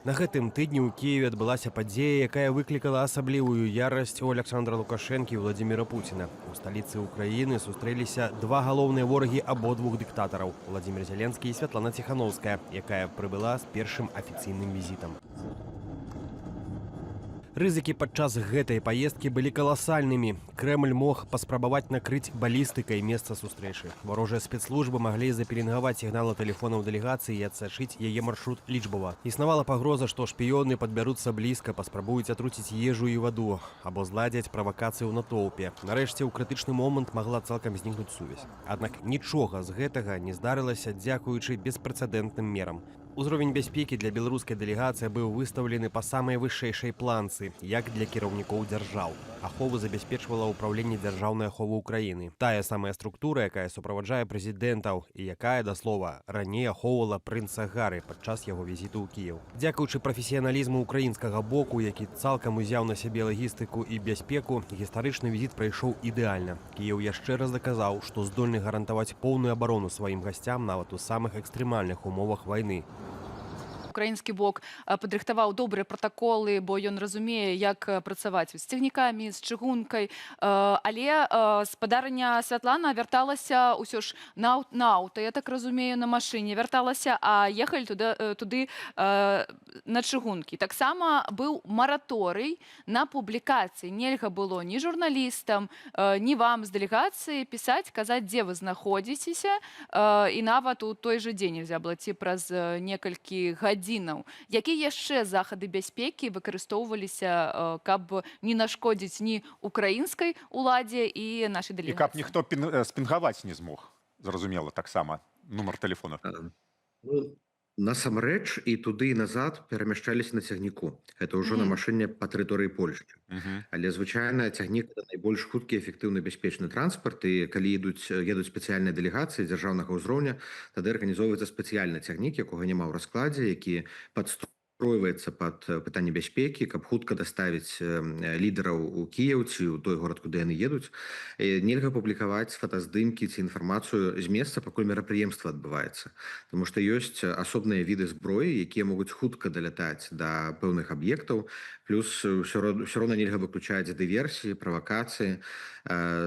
На гэтым тыдні ў Кіеве адбылася падзея, якая выклікала асаблівую ярасць у Аляксандра Лукашэнкі і Уладзіміра Пуціна. У сталіцы Украіны сустрэліся два галоўныя ворагі абодвух дыктатараў: Уладзімір Зяленскі і Святлана Ціханоўская, якая прыбыла з першым афіцыйным візітам. Рызыкі падчас гэтай паездкі былі каласальнымі. Крэмль мог паспрабаваць накрыць балістыкай месца сустрэчы. Варожыя спецслужбы маглі запеленгаваць сігналы тэлефонаў дэлегацыі і адсачыць яе маршрут лічбава. Існавала пагроза, што шпіёны падбяруцца блізка, паспрабуюць атруціць ежу і ваду або зладзяць правакацыю ў натоўпе. Нарэшце, ў крытычны момант магла цалкам знікнуць сувязь. Аднак нічога з гэтага не здарылася дзякуючы беспрэцэдэнтным мерам. Узровень бяспекі для беларускай дэлегацыі быў выстаўлены па самай вышэйшай планцы, як для кіраўнікоў дзяржаў. Ахову забяспечвала ўпраўленне дзяржаўнай аховы Украіны. Тая самая структура, якая суправаджае прэзідэнтаў і якая, да слова, раней ахоўвала прынца Гары падчас яго візіту ў Кіеў. Дзякуючы прафесіяналізму украінскага боку, які цалкам узяў на сябе лагістыку і бяспеку, гістарычны візіт прайшоў ідэальна. Кіеў яшчэ раз даказаў, што здольны гарантаваць поўную абарону сваім гасцям нават у самых экстрэмальных умовах вайны. Украінскі бок падрыхтаваў добрыя пратаколы, бо ён разумее, як працаваць з цягнікамі, з чыгункай. Але спадарыня Святлана вярталася ўсё ж на аўта, я так разумею, на машыне вярталася, а ехалі туды на чыгункі. Таксама быў мараторый на публікацыі. Нельга было ні журналістам, ні вам з дэлегацыі пісаць, казаць, дзе вы знаходзіцеся, і нават у той жа дзень нельзя было ці праз некалькі гадзінаў. Якія яшчэ захады бяспекі выкарыстоўваліся, каб не нашкодзіць ні украінскай уладзе і нашай І каб дэлегацыі? ніхто спінгаваць не змог, зразумела, таксама нумар тэлефона. Ну, насамрэч і туды, і назад перамяшчаліся на цягніку. Это ўжо на машыне па тэрыторыі Польшчы. Але звычайна цягнік — это найбольш хуткі, эфектыўны, бяспечны транспарт, і калі едуць спецыяльныя дэлегацыі дзяржаўнага ўзроўня, тады арганізоўваецца спецыяльны цягнік, якога няма ў раскладзе, які падстройваецца пад пытанне бяспекі, каб хутка даставіць лідараў у Кіеў ці ў той горад, куды яны едуць. Нельга публікаваць фотаздымкі ці інфармацыю з месца, пакуль мерапрыемства адбываецца. Таму што ёсць асобныя віды зброі, якія могуць хутка далятаць да пэўных аб'ектаў, плюс ўсё роўна нельга выключаць дыверсіі, правакацыі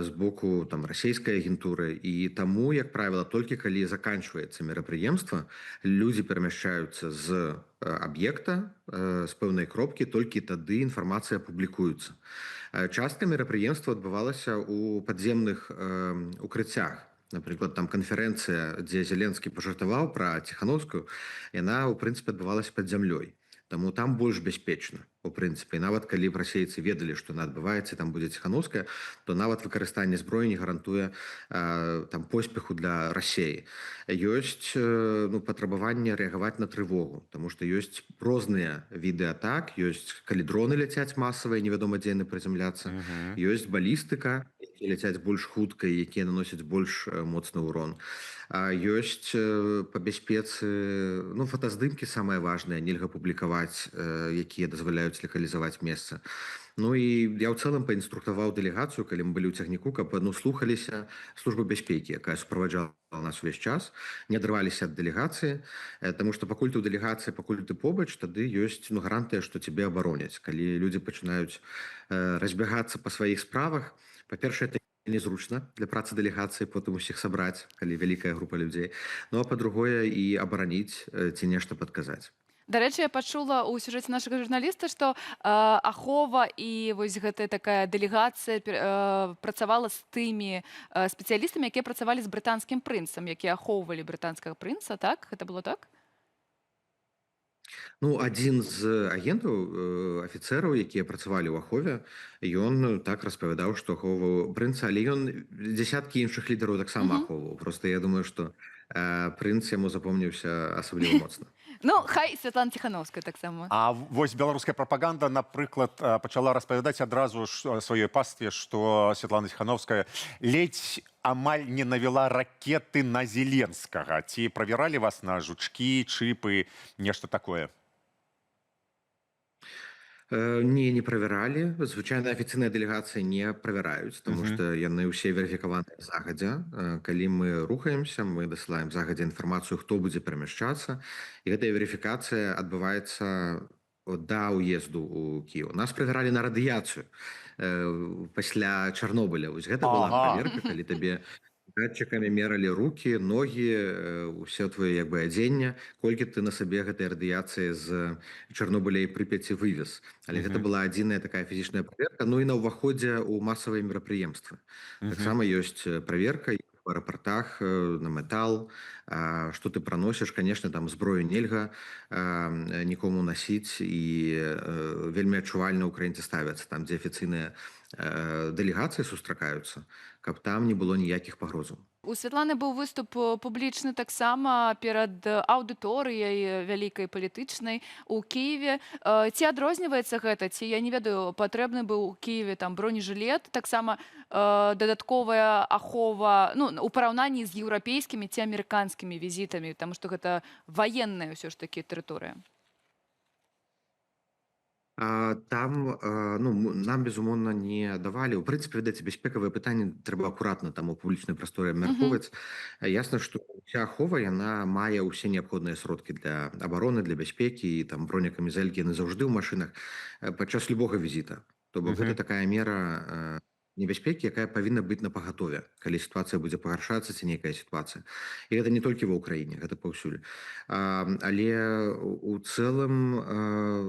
з боку там расійскай агентуры. І таму, як правіла, толькі калі заканчваецца мерапрыемства, людзі перамяшчаюцца з аб'екта, з пэўнай кропкі, толькі тады інфармацыя публікуецца. Частка мерапрыемства адбывалася ў падземных укрыццях. Напрыклад, там канферэнцыя, дзе Зеленскі пажартаваў пра Ціхановскую, яна ў прынцыпе адбывалася пад зямлёй. Таму там больш бяспечна, у прынцыпе. І нават калі б расейцы ведалі, што яна адбываецца, там будзе Ціхановская, то нават выкарыстанне зброі не гарантуе там поспеху для Расеі. Ёсць ну, патрабаванне рэагаваць на трывогу, таму што ёсць розныя віды атак, ёсць калі дроны ляцяць масавыя, невядома, дзе яны прыземляцца, ёсць балістыка, якія ляцяць больш хутка і якія наносяць больш моцны урон. А ёсць па бяспецы, ну, фотаздымкі самае важнае нельга публікаваць, якія дазваляюць лакалізаваць месца. Ну і я ў цэлым паінструктаваў дэлегацыю, калі мы былі ў цягніку, каб, ну, слухаліся службы бяспекі, якая суправаджала нас увесь час, не адрываліся ад дэлегацыі, таму што пакуль ты ў дэлегацыі, пакуль ты побач, тады ёсць, ну, гарантыя, што цябе абароняць. Калі людзі пачынаюць разбягацца па сваіх справах, па-першае, это незручна для працы дэлегацыі потым усіх сабраць, калі вялікая група людзей. Ну а па-другое, і абараніць ці нешта падказаць. Дарэчы, я пачула ў сюжэце нашага журналіста, што ахова і вось гэтая такая дэлегацыя працавала з тымі спецыялістамі, якія працавалі з брытанскім прынцам, якія ахоўвалі брытанскага прынца, так? Гэта было так? Ну, адзін з агентаў, афіцэраў, якія працавалі ў ахове, ён так распавядаў, што ахоўваў прынца, але ён дзесяткі іншых лідараў таксама ахоўваў. Просто я думаю, што прынц яму запомніўся асабліва моцна. Ну, хай Святлана Ціхановская таксама. А вось беларуская прапаганда, напрыклад, пачала распавядаць адразу ж сваёй пастве, што Святлана Ціхановская ледзь амаль не навяла ракеты на Зеленскага. Ці правяралі вас на жучкі, чыпы, нешта такое? Не, не правяралі. Звычайна афіцыйныя дэлегацыі не правяраюць, тому што яны ўсе верыфікаваныя загадзя. Калі мы рухаемся, мы дасылаем загадзя інфармацыю, хто будзе перамяшчацца, і гэтая верыфікацыя адбываецца да ўезду ў Кіеў. Нас правяралі на радыяцыю пасля Чарнобыля. Вось гэта была праверка, калі табе датчыкамі мералі руки, ногі, ўсё твоё як бы адзенне, колькі ты на сабе гэтай радыяцыі з Чарнобыля і Прыпяці вывез. Але гэта была адзіная такая фізічная праверка. Ну і на ўваходзе ў масавыя мерапрыемствы таксама ёсць праверка в аэрапортах на метал, что ты проносишь. Конечно, там зброю нельга нікому насіць, і вельмі адчувальна украінцы ставяцца там, дзе афіцыйныя дэлегацыі сустракаюцца, каб там не было ніякіх пагрозаў. У Святланы быў выступ публічны таксама перад аўдыторыяй вялікай палітычнай у Кіеве. Ці адрозніваецца гэта, ці, я не ведаю, патрэбны быў у Кіеве там бронежилет, таксама дадатковая ахова, ну, у параўнанні з еўрапейскімі ці амерыканскімі візітамі, таму што гэта ваенная ўсё ж такі тэрыторыя? Там ну, нам, безумоўна, не давалі. У прынцыпе, ведаеце, бяспекавыя пытанні трэба акуратна там у публічнай прасторы абмяркоўваць. Ясна, што уся ахова, яна мае ўсе неабходныя сродкі для абароны, для бяспекі, і там бронекамізэлькі, яны заўжды ў машынах падчас любога візіта. То бок гэта такая мера небяспекі, якая павінна быць на пагатове, калі сітуацыя будзе пагаршацца ці нейкая сітуацыя. І гэта не толькі ва Ўкраіне, гэта паўсюль. Але у цэлым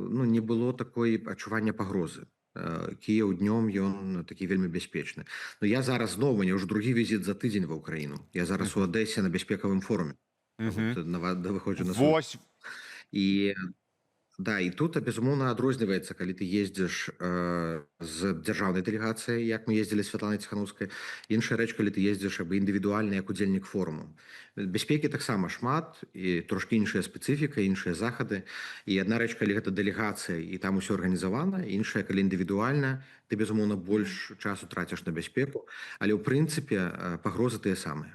ну, не было такой адчування пагрозы. Кіеў днём, ён такі вельмі бяспечны. Но я зараз зноў, мне ўжо другі візіт за тыдзень ва Ўкраіну. Я зараз у Адэсе на бяспекавым форуме. Вот, выходжу на І да, і тут, безумоўна, адрозніваецца, калі ты ездзіш з дзяржаўнай дэлегацыяй, як мы ездзілі з Святланай Ціханаўскай. Іншая рэч, калі ты ездзіш абы індывідуальна як удзельнік форуму. Бяспекі таксама шмат, і трошкі іншая спецыфіка, іншыя захады. І адна рэч, калі гэта дэлегацыя і там усё арганізавана, іншая, калі індывідуальна, ты, безумоўна, больш часу траціш на бяспеку, але ў прынцыпе пагрозы тыя самыя.